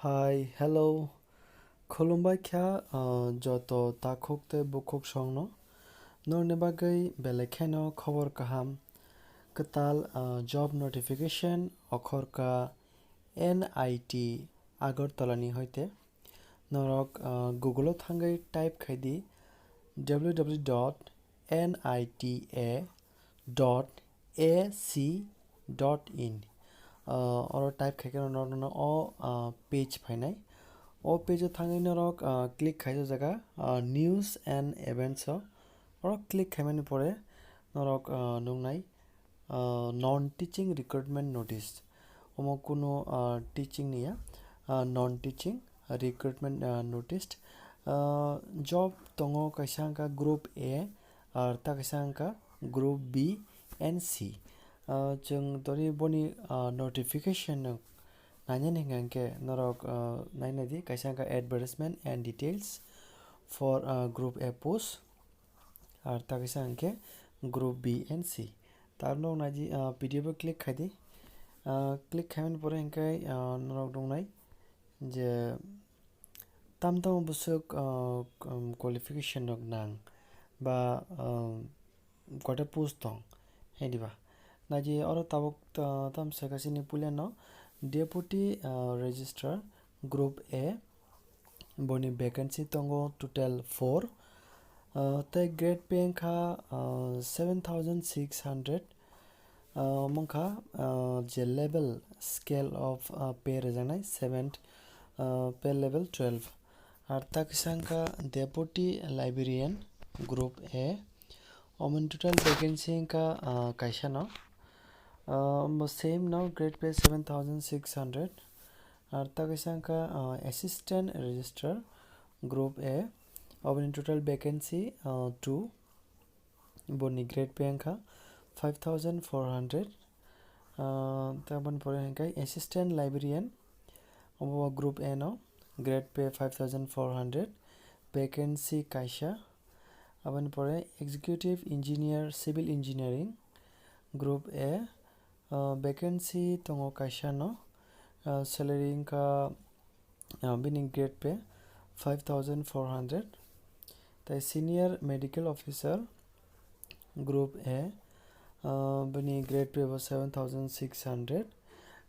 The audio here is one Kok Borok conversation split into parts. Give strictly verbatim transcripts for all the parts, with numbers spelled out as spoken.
Hi, hello. Khulumbai kha, ah, joto takhuk tei bukhuk songno. Norokni bagwi belai kheno khobor kaham. Kwtal, ah, job notification okhorka N I T Agartala ni hoite. Norok, ah, Google o thangwi type khai di W W W dot N I T A dot A C dot in. Ah, oro type khai khe norok no o, ah, page phainai. O page o thangwi norok, ah, click khai o jaga, ah, news and events o. Oro click khaimani pore norok, ah, nuknai, ah, non teaching recruitment notice. Omo kunu, ah, teaching ni ya, ah, non teaching recruitment, ah, notice. Ah, job tongo kaisa wngkha group A, ar ta kaisa wngkha group B and C. Ah, chwng tori boni, ah, notification no nainani hwnkha hwnkhe norok, ah, nainai di kaisa wngkha advertisement and details for, ah, group A post. Ar ta kaisa hwnkhe group B and C. Tar norok nai di, ah, P D F o click khai di. Ah, click khaimani pore hwnkhe, ah, norok nuknai je tam tamo bwswk, ah, um, qualification rok nang ba, um, koita post tong, hai diba? Nai di oro tabuk, ah, tam sai kaisa ni puila no deputy, ah, registrar group A, boni vacancy tongo total four. Ah, tei grade pay wngkha, ah, seven thousand six hundred. Ah, omo wngkha, ah, je level scale of, ah, pay rwjaknai seventh, ah, pay level twelve. Ar ta kisa wngkha deputy librarian group A. Omoni total vacancy wngkha, ah, kaisa no. Ah, omo same no grade pay seven thousand six hundred. Ar ta kisa wngkha, ah, assistant registrar group A. Oboni total vacancy, ah, two. Boni grade pay wngkha five thousand four hundred. Ah, ta boni pore hwnkhe assistant librarian. Obo group A no grade pay five thousand four hundred. Vacancy kaisa. Aboni pore executive engineer civil engineering group A. Ah, vacancy tongo kaisa no. Ah, salary wngkha, ah, bini grade pay five thousand four hundred. Tai senior medical officer group A, ah, bini grade pay bo seven thousand six hundred.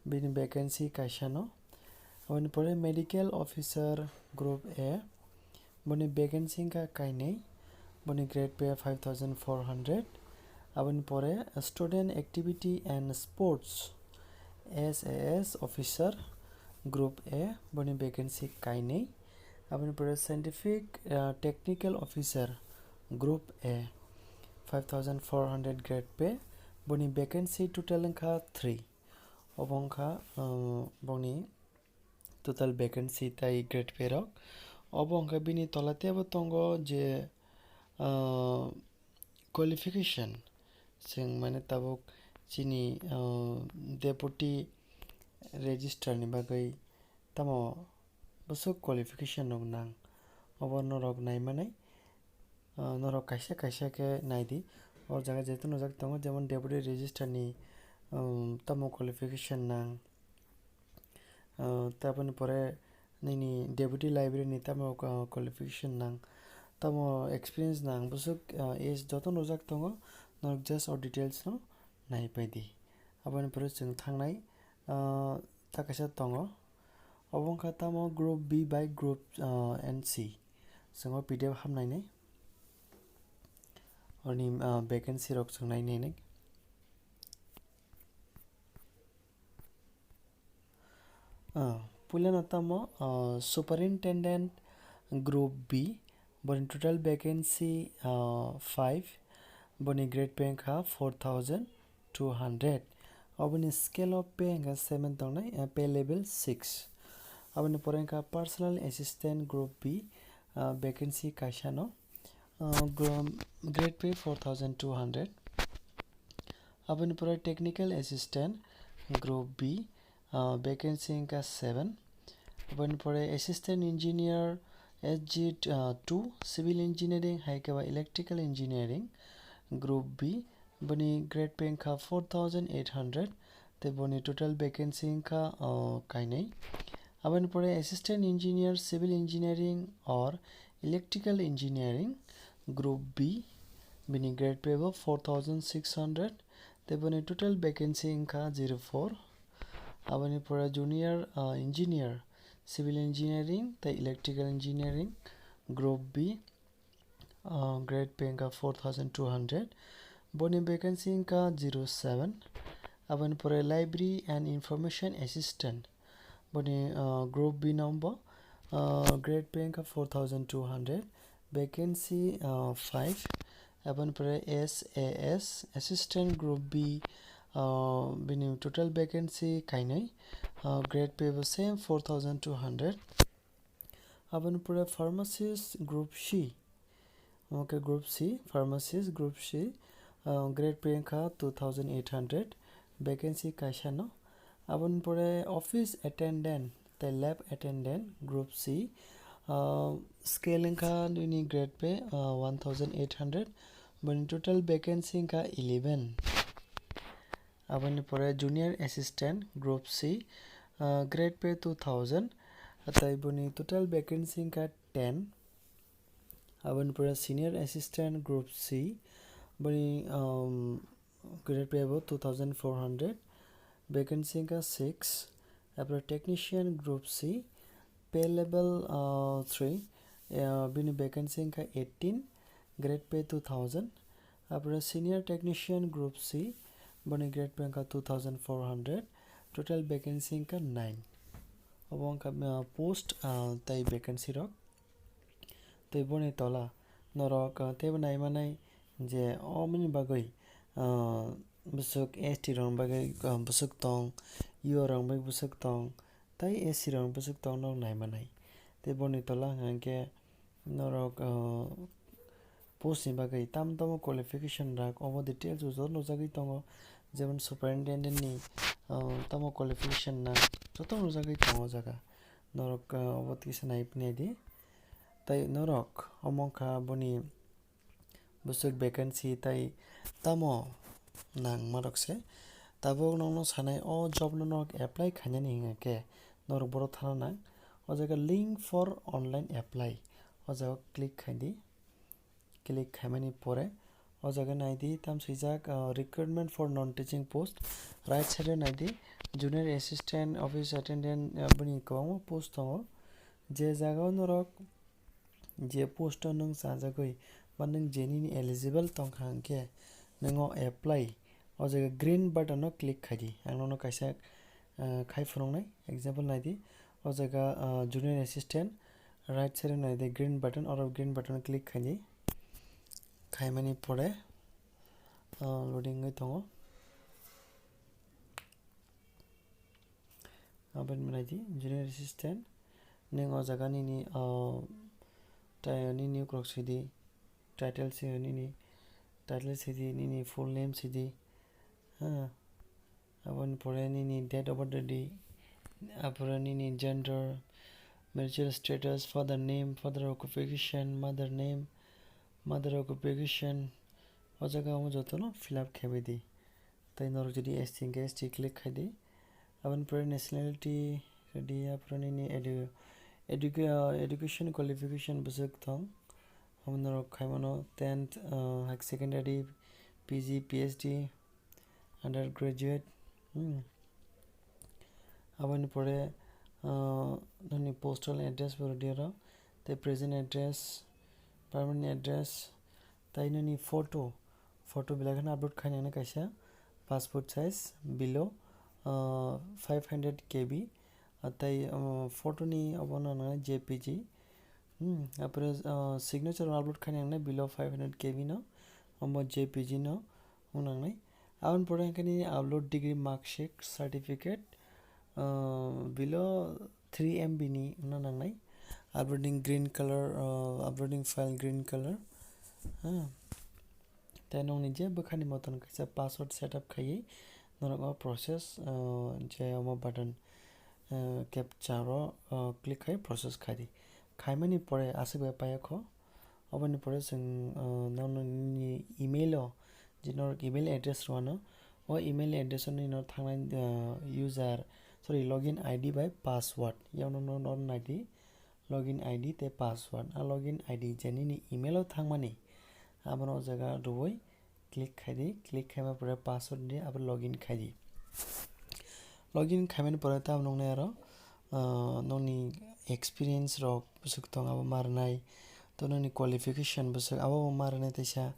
Bini vacancy kaisa no. Aboni pore medical officer group A, boni vacancy wngkha kainwi, boni grade pay five thousand four hundred. Aboni pore student activity and sports, S A S officer group A, boni vacancy kainwi. Aboni pore scientific, ah, technical officer group A, five thousand four hundred grade pay, boni vacancy total wngkha three. Obo wngkha, ah, boni total vacancy tai grade pay rok. Obo wngkha bini tola teibo tongo je, ah, qualification. Chwng mane tabuk chini, ah, deputy registrar ni bagwi tamo bwswk qualification rok nang, obo norok naimanai. Ah, norok kaisa kaisa khe nai di. O jaga jeto nujak tongo, jemon deputy registrar ni, um, tamo qualification nang. Ah, taboni pore nini deputy library ni tamo, ah, qualification nang, tamo experience nang, bwswk, ah, age joto nujak tongo, norok just o details no nai pai di. Aboni pore chwng thangnai, ah, ta kaisa tongo, obo wngkha tamo group B by group, ah, N C. Chwng o P D F hamnai nai. Oni, ah, vacancy rok chwng nai nai nai. Ah, puila no tamo, ah, superintendent group B, boni total vacancy, ah, five, boni grade pay wngkha four thousand two hundred. Oboni scale of pay wngkha seven tongnai, ah, pay level six. Aboni pore wngkha personal assistant group B, ah, vacancy kaisa no, ah, gro-, grade pay four thousand two hundred. Aboni pore technical assistant group B, ah, vacancy wngkha seven. Aboni pore assistant engineer S G, ah, two, civil engineering hai khe ba electrical engineering group B, boni grade pay wngkha four thousand eight hundred, tei boni total vacancy wngkha, ah, kainwi. Aboni pore assistant engineer, civil engineering or electrical engineering, group B, bini grade pay bo four thousand six hundred, tei boni total vacancy wngkha zero four. Aboni pore junior, ah, engineer, civil engineering tei electrical engineering, group B, ah, grade pay wngkha four thousand two hundred, boni vacancy wngkha zero seven. Aboni pore library and information assistant, boni, ah, group B no bo, ah, grade pay wngkha four thousand two hundred, vacancy, ah, five. Aboni pore S A S, assistant group B, ah, bini total vacancy kainwi, ah, grade pay bo same four thousand two hundred. Aboni pore pharmacist group C, omo khe group C, pharmacist group C, ah, grade pay wngkha two thousand eight hundred, vacancy kaisa no. Aboni pore office attendant tei lab attendant group C, ah, scale wngkha nini grade pay, ah, one thousand eight hundred, boni total vacancy wngkha eleven. Aboni pore junior assistant group C, ah, grade pay two thousand, tei boni total vacancy wngkha ten. Aboni pore senior assistant group C, boni, um, grade pay bo two thousand four hundred, vacancy wngkha six. Apore technician group C, pay level, uh, three, uh, bini vacancy wngkha eighteen, grade pay two thousand. Apore senior technician group C, boni grade pay wngkha two thousand four hundred, total vacancy wngkha nine. Obo wngkha, uh, post, uh, tei vacancy rok. Tei boni tola norok, ah, teibo naimanai je omoni bagwi, ah, bwswk S T rokni bagwi, ah, bwswk tong, U R rokni bagwi bwswk tong, tei S C rokni bwswk tong norok naimanai. Tei boni tola hwnkha hwnkhe norok, ah, post ni bagwi tamo tamo qualification rak obo details o joto nukjagwi tongo, jemon superintendent ni, ah, tamo qualification na joto nukjagwi tongo o jaga. Norok, ah, obo kisa nai, nai di. Tei norok omo wngkha boni bwswk vacancy tei tamo nangma rok se. Tabuk nokno sanai o job no norok apply khainani hwnga khe norok boro thana nang. O jaga link for online apply. O jaga click khai di. Click khaimani pore o jaga nai di, tam swijak, ah, recruitment for non-teaching post. Right side o nai di, junior assistant, office attendant, ah, bini kwbangma post tongo. Je jaga o norok je post o nwng chajagwi ba nwng je nini eligible tongkha hwnkhe nwng o apply o jaga green button o click khai di. Ang nono kaisa, ah, khai phunuknai example nai di. O jaga, ah, junior assistant, right side o nai di green button, oro green button click khai di. Khaimani pore, ah, loading wngwi tongo. Aboni nai di junior assistant. Nwng o jaga nini, ah, tai nini ukrok sidi, title si nini, title sidi, nini full name sidi. Ha. Aboni pore nini date of birth di, apore nini gender, marital status, father name, father occupation, mother name, mother occupation, o jaga omo jotono fill up khebai di. Tei norok jodi S T hwnkhe S T click khai di. Aboni pore nationality rwdi, apore nini edu-, educa-, education qualification bwswk tong. Omo norok khaimano tenth, ah, high secondary, P G, P H D, undergraduate, hmm. Aboni pore, ah, nini postal address bo rwdi oro, tei present address, permanent address, tei nini photo, photo belai kheno upload khainani kaisa passport size below, ah, five hundred K B, ah, tei, ah, photo ni obo no nang J P G, hmm, apore, ah, signature upload khainani below five hundred K B no, omo J P G no, wng nangnai. Aboni pore hwnkhe nini upload degree mark sheet certificate, ah, below three M B ni wngna nangnai. Uploading green color, ah, uploading file green color. Ha. Tei nokni je bwkhani moton kaisa password setup khaiwi norok o process, ah, je omo button, ah, captcha ro, ah, click khai process khai di. Khaimani pore aswk bai paiya kho. Oboni pore chwng, ah, nono nini email o, je norok email address rwano, o email address o nini no thangnai, ah, user sorry, login I D bai password. Yaono no, no naidi login I D tei password. A login I D je nini email o thangmani, abono o jaga rwui click khai di, click khaima pore password di, abo login khai di. Login khaimani pore tamo nuknai aro, ah, nokni experience rok bwswk tong abo ma rwnai, to nokni qualification bwswk abo bo ma rwnai teisa,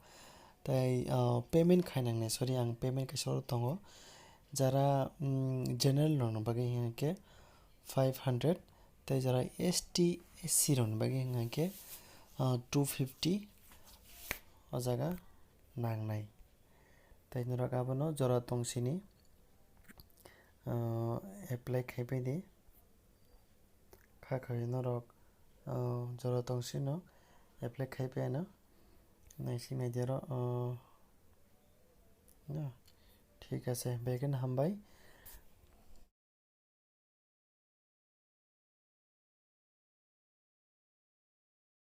tei, ah, payment khainangnai, sorry, ang payment kaisa oro tongo, jara, mm, general rokni bagwi hwnkhe five hundred, tei jara S T, S C rokni bagwi hwnkhe, ah, two fifty o jaga nangnai. Tei norok abono jora tongsini, ah, apply khaibai di. Kha khe norok, ah, jora tongsino apply khaibai ano. Naising naidi oro, ah, no. Thik ase, bekheno hambai.